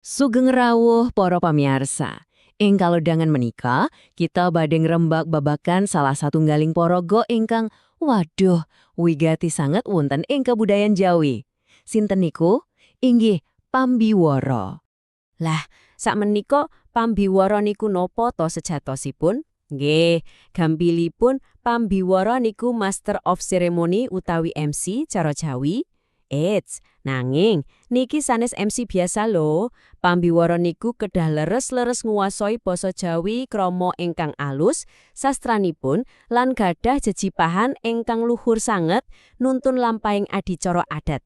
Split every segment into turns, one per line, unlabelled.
Sugeng rawuh para pamirsa. Ing kalodhangan menika, kita badhe ngrembak babagan salah satunggaling paraga ingkang, waduh, wigati sanget wonten ing kabudayan Jawi. Sinten niku? Inggih, Pambiwara. Lah, sakmenika pambiwara niku napa to sejatosipun? Nggih, gampilipun pambiwara niku Master of Ceremony utawi MC cara Jawi. Eits, nanging niki sanes MC biasa lho. Pambiwara niku kedah leres-leres nguasai basa Jawi krama ingkang alus, sastranipun lan gadah jejibahan ingkang luhur sanget nuntun lampahing adicara adat.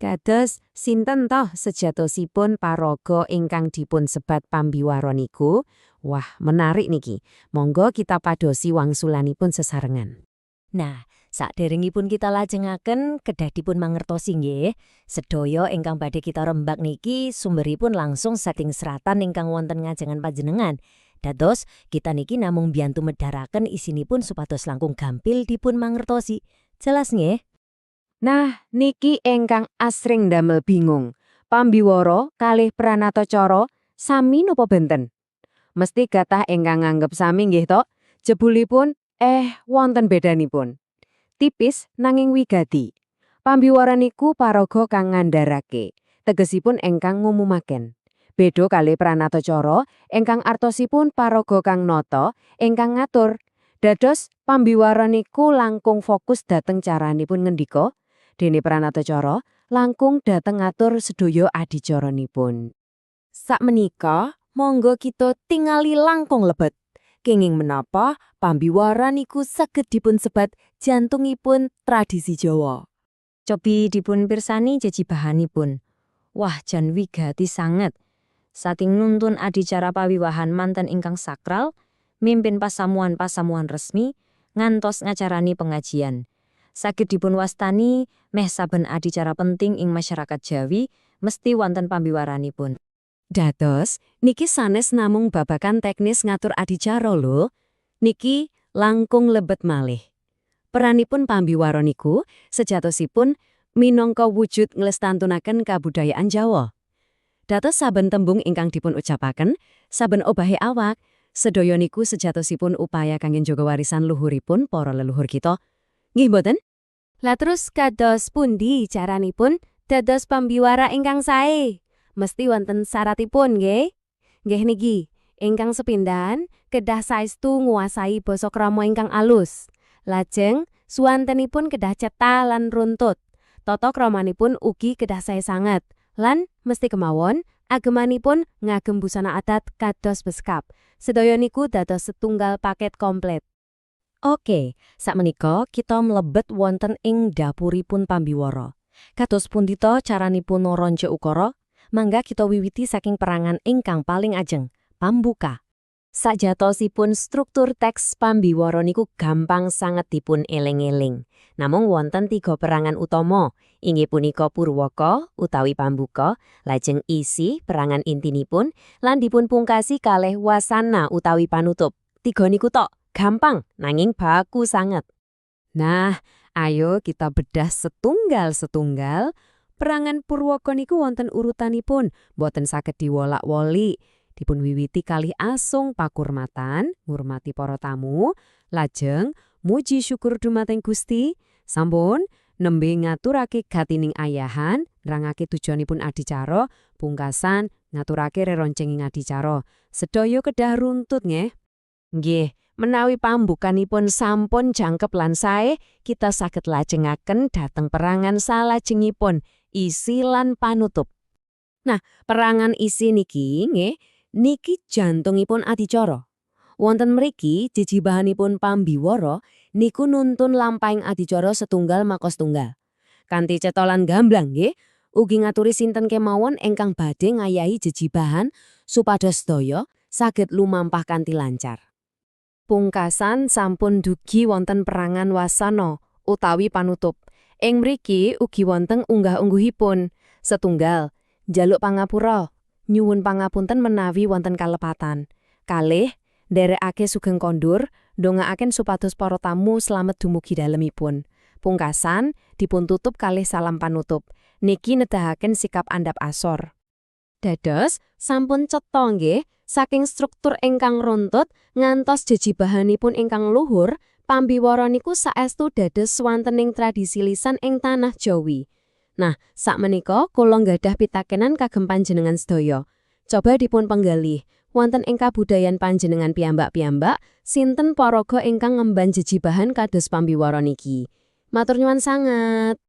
Kados sinten toh sejatosipun paraga ingkang dipun sebat pambiwara niku? Wah, menarik niki. Monggo kita padosi wangsulanipun sesarengan.
Nah, saderengipun kita lajengaken, kedah dipun mangertosi nggih. Sedaya ingkang badhe kita rembak niki sumberipun langsung saking seratan ingkang wonten ngajengan panjenengan. Dados kita niki namung mbiyantu medharaken isinipun supados langkung gampil dipun mangertosi. Jelas nggih?
Nah, niki ingkang asring damel bingung. Pambiwara kalih pranatacara sami napa benten? Mesti kathah ingkang nganggep sami, nggih to? Jebulipun wonten bedanipun. Tipis nanging wigati. Pambiwara niku paraga kang ngandharake, tegesipun ingkang ngumumaken. Beda kalih pranatacara ingkang artosipun paraga kang nata, ingkang ngatur. Dados pambiwara niku langkung fokus dhateng caranipun ngendika, dene pranatacara langkung dhateng ngatur sedaya adicaranipun.
Sakmenika, monggo kita tingali langkung lebet. Kenging menapa pambiwara niku saged dipun sebat jantungipun tradisi Jawa.
Cobi dipun pirsani jejibahanipun. Wah, jan wigati sanget. Saking nuntun adicara pawiwahan manten ingkang sakral, mimpin pasamuan-pasamuan resmi, ngantos ngacarani pengajian. Saged dipun wastani meh saben adicara penting ing masyarakat Jawi mesti wonten pambiwaranipun.
Dados, niki sanes namung babagan teknis ngatur adicara lho. Niki langkung lebet malih. Peranipun pambiwara niku sejatosipun minangka wujud nglestantunaken kabudayaan Jawa. Dados saben tembung ingkang dipun ucapaken, saben obahe awak, sedaya niku sejatosipun upaya kangge njaga warisan luhuripun para leluhur kita. Nggih mboten?
Lah, terus kados pundi caranipun dados pambiwara ingkang sae? Mesti wonten syaratipun, nggih. Nggih niki, ingkang sepindan kedah saestu nguasai basa krama ingkang alus. Lajeng suwantenipun kedah cetha lan runtut. Tata kramanipun ugi kedah sae sanget. Lan mesti kemawon agemanipun ngagem busana adat kados beskap. Sedaya niku dados setunggal paket komplit.
Oke, sakmenika kita mlebet wonten ing dapuripun pambiwara. Kados pundi to caranipun ronce ukara? Mangga kita wiwiti saking perangan ingkang paling ajeng, pambuka. Sajatosipun struktur teks pambiwara niku gampang sanget dipun eling-eling. Namung wonten tiga perangan utama, inggih punika purwaka utawi pambuka, lajeng isi perangan intinipun, lan dipun pungkasi kalih wasana utawi panutup. Tiga niku tok, gampang nanging baku sanget.
Nah, ayo kita bedah setunggal-setunggal. Perangan purwaka niku wonten urutanipun, boten saged diwolak-walik. Dipun wiwiti kalih asung pakurmatan, ngurmati para tamu, lajeng muji syukur dumateng Gusti, sampun nembe ngaturake gatining ayahan, nerangake tujuanipun adicara, pungkasan ngaturake reroncenging adicara. Sedaya kedah runtut, nggih.
Nggih, menawi pambukanipun sampun jangkep lan sae, kita saged lajengaken dhateng perangan salajengipun, isi lan panutup. Nah, perangan isi niki nggih, niki jantungipun adicara. Wonten mriki jejibahanipun pambiwara niku nuntun lampahing adicara setunggal maka setunggal. Kanthi cetha lan gamblang nggih, ugi ngaturi sinten kemawon ingkang badhe ngayahi jejibahan supados sedaya saged lumampah kanthi lancar.
Pungkasan sampun dugi wonten perangan wasana utawi panutup. Ing mriki ugi wonten unggah-ungguhipun. Setunggal, njaluk pangapura, nyuwun pangapunten menawi wonten kalepatan. Kalih, nderekake sugeng kondur, ndongaaken supados para tamu slamet dumugi dalemipun. Pungkasan dipun tutup kalih salam panutup. Niki nedahaken sikap andhap asor. Dados, sampun cetha nggih, saking struktur ingkang runtut ngantos jejibahanipun ingkang luhur, pambiwara niku saestu dados swantening tradisi lisan ing tanah Jawi. Nah, sakmenika kula nggadah pitakenan kagem panjenengan sedaya. Coba dipun penggalih, wonten ing kabudayan panjenengan piyambak-piyambak, sinten paraga ingkang ngemban jejibahan kados pambiwara niki? Matur nyuwun sanget.